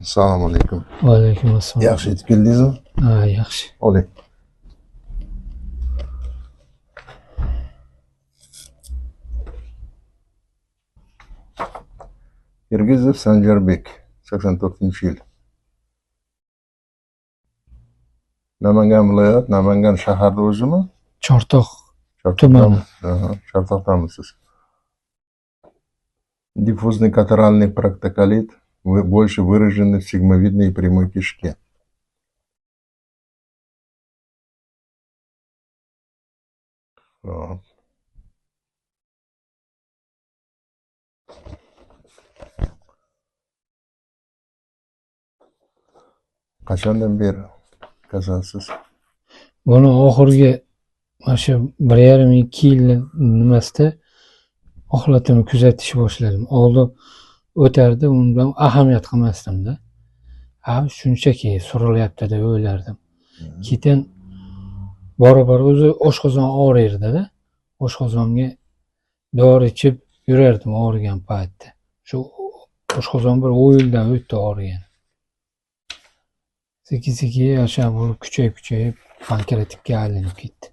Assalomu alaykum. Va alaykum assalom. Yaxshi yetib keldingizmi? Ha, yaxshi. Oling. Kirgizov Sanjarbek, 84-yil. Namangan viloyat, Namangan shaharda o'zimi? Chortoq tumani. Chortoqdanmisiz? Диффузный катаральный проктоколит больше выраженный в сигмовидной и прямой кишке. Вот. Qachondan beri kasalsiz? Buni oxirgi mana shu 1,5-2 yil nimasida holatini kuzatishni boshladim. Oldin o'tardi, undan ahamiyat qilmasdim-da. Ha, shunchaki surilyapti deb o'ylardim. Keyin bora-bora o'zi oshqozon og'rirdi-da. Oshqozonga dori ichib yurardim og'rigan paytda. Shu oshqozon bir 10 yildan o'tdi og'rigan. Sekin-sekin yashab bo'lib kuchayib-kuchayib pankreatitga aylanib ketdi.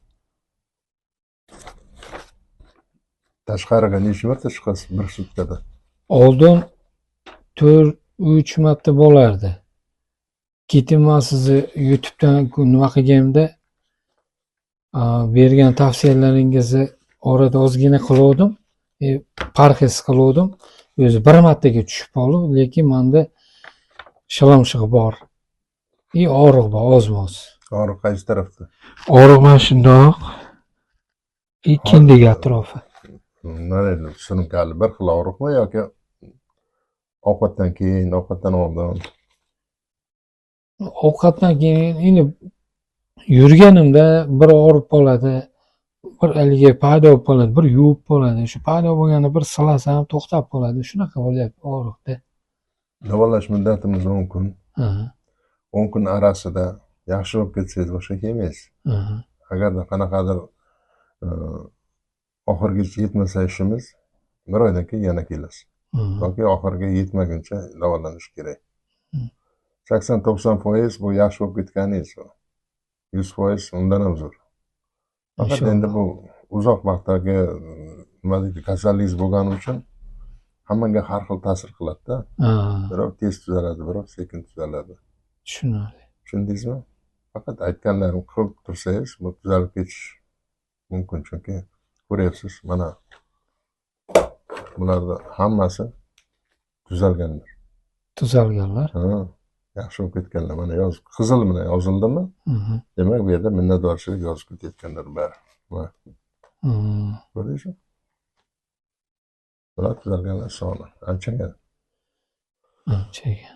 Tashqariga necha marta chiqasiz bir sutkada? Oldin 4-3 marta bo'lardi. Keyin men sizni YouTube'dan nima qilganimda bergan tavsiyalaringizni orada ozgina qiluvdim, parhez qiluvdim. O'zi bir martaga tushib qoldi, lekin menda shilimshiq bor. Og'riq bor, ozmoz. Og'riq qaysi tarafda? Og'riq mana shundoq. Kindik atrofi. Nima surunkali bir xil og'riqmi yoki ovqatdan keyin, ovqatdan oldin? Ovqatdan keyin endi yurganimda bir og'rib qoladi, bir haligi paydo bo'lib qoladi, bir yuvib qoladi. Shu paydo bo'lganda bir silasam to'xtab qoladi. Shunaqa bo'lyapti og'riqda. Davolash muddatimiz 10 kun. 10 kun arasida yaxshi bo'lib ketsangiz boshqa kelmaysiz. Agarda qanaqadir oxirigacha yetmasa ishimiz, bir oydan keyin yana kelasiz. Yoki oxiriga yetmaguncha davolanish kerak. 80-90% bu yaxshi bo'lib ketganingiz. 100% undan ham zo'r. Faqat endi bu uzoq vaqtdagi nima deydi, kasalligingiz bo'lgani uchun hammaga har xil ta'sir qiladi-da. Birov tez tuzaladi, birov sekin tuzaladi. Tushunarli. Tushundingizmi? Faqat aytganlarim qilib tursangiz, bu tuzalib ketish mumkin, chunki ko'ryapsiz, mana bularda hammasi tuzalganlar. Tuzalganlar? Ha, yaxshi bo'lib ketganlar. Mana yozib, qizil bilan yozildimi? Demak, bu yerda minnatdorchilik yozib ketayotganlar bari. Mana. Ko'rdingizmi? Bular tuzalganlar soni anchagina. Anchagina.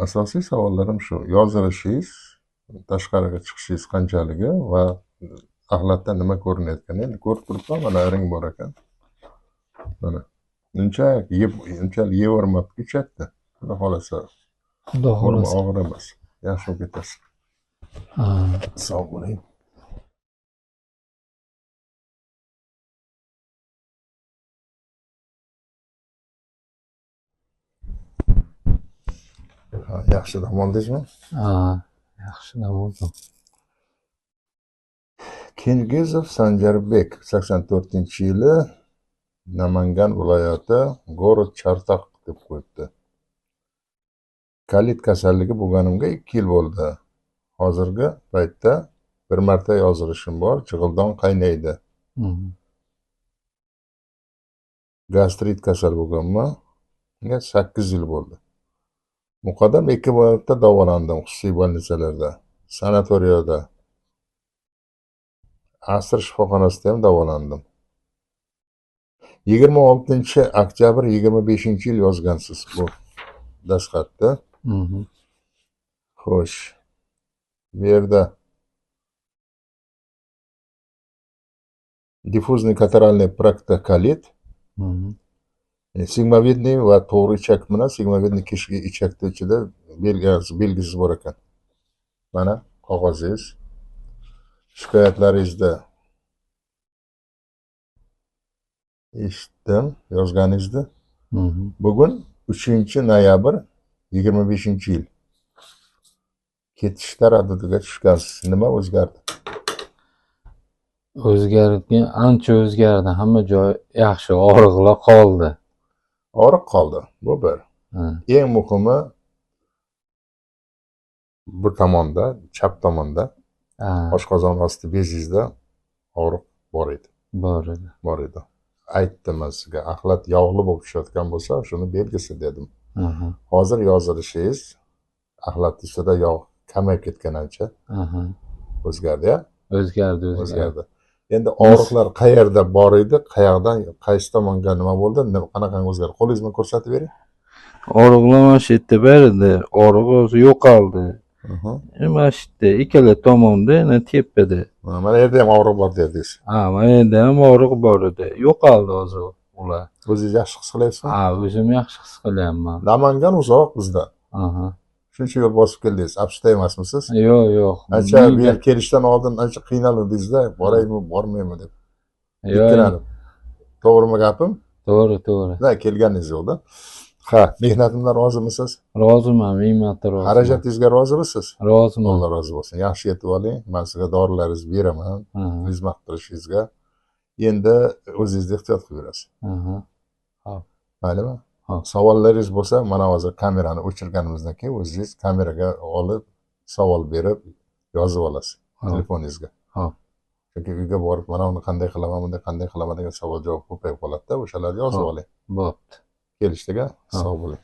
Asosiy savollarim shu: yozilishingiz, tashqariga chiqishingiz qanchaligi va axlatdan nima ko'rinayotgani. Endi ko'rib turibman, mana ring bor ekan. Mana unchalik yeb, unchalik yevormabdi ichakda. Xudo xolasa. Xudo xolasa. Og'ir emas. Yaxshi bo'lib ketasiz. Sog' bo'ling. Yaxshi dam oldingizmi? Ha, yaxshi dam oldim. Kengizov Sanjarbek, 84-yili, Namangan viloyati, город Chortoq deb qo'yibdi. Kolit kasalligi bo'lganimga 2 yil bo'ldi. Hozirgi paytda bir marta yozilishim bor, jig'ildon qaynaydi. Gastrit kasal bo'lganman, 8 yil bo'ldi. Muqaddam 2 marta davolandim xususiy bolnisalarda, sanatoriyada, Asr shifoxonasida ham davolandim. 26 oktyabr 25-yil yozgansiz bu dastxatda. Xo'sh. Bu yerda диффузный катаральный проктоколит, sigmovidniy va to'g'ri ichak bilan sigmovidniy kishki ichakni ichida belgisi bor ekan. Mana qog'ozingiz. Shikoyatlaringizda eshitdim yozganingizni. Bugun 3 noyabr 25-yil ketish taraddudiga tushgansiz. Nima o'zgardi? O'zgargan, ancha o'zgardi. Hamma joy yaxshi, og'riqlar qoldi. Og'riq qoldi. Bu bir. Eng muhimi bu tomonda, chap tomonda, oshqozon osti bezingizda og'riq bor edi. Bor edi. Bor edi. Aytdim man sizga, axlat yog'li bo'lib tushayotgan bo'lsa, shuni belgisi dedim. Hozir yozilishingiz axlat ustida yog' kamayib ketgan ancha. O'zgardi-ya? O'zgardi, o'zgardi. Endi og'riqlar qayerda bor edi, qayerdan, qaysi tomonga nima bo'ldi, qanaqa o'zgardi? Qo'lingizni ko'rsatib bering. Og'riqlar mana shu yerda bor edi. Og'riq o'zi yo'qoldi. Mana shu yerda ikkala tomonda, yana tepada. Mana yerda ham og'riq bor dedingiz. Ha, mana yerda ham og'riq bor edi. Yo'qoldi hozir ular. O'zingiz yaxshi his qilyapsizmi? Ha, o'zim yaxshi his qilyapman. Namangan uzoq bizdan. Shuncha yo'l bosib keldingiz, afsusda emasmisiz? Yo'q, yo'q. Ancha bu yer kelishdan oldin ancha qiynaluvdingizda, boraymi, bormaymi deb. Ikkilanib. To'g'rimi gapim? To'g'ri, to'g'ri. Da, kelganingiz yo'qda. Ha, mehnatimdan rozimisiz? Roziman, ming marta roziman. Xarajatingizga rozimisiz? Roziman. Alloh rozi bo'lsin. Yaxshi yetib oling. Men sizga dorilaringizni beraman, xizmat qilishingizga. Endi o'zingizni ehtiyot qilib yurasiz. Maylimi? Savollaringiz bo'lsa, mana hozir kamerani o'chirganimizdan keyin o'zingiz kameraga olib savol berib yozib olasiz telefoningizga. Chunki uyga borib mana uni qanday qilaman, bunday qanday qilaman degan savol javob ko'payib qoladi-da, o'shalarni yozib oling. Bo'pti. Kelishdik-a? Sog' bo'ling.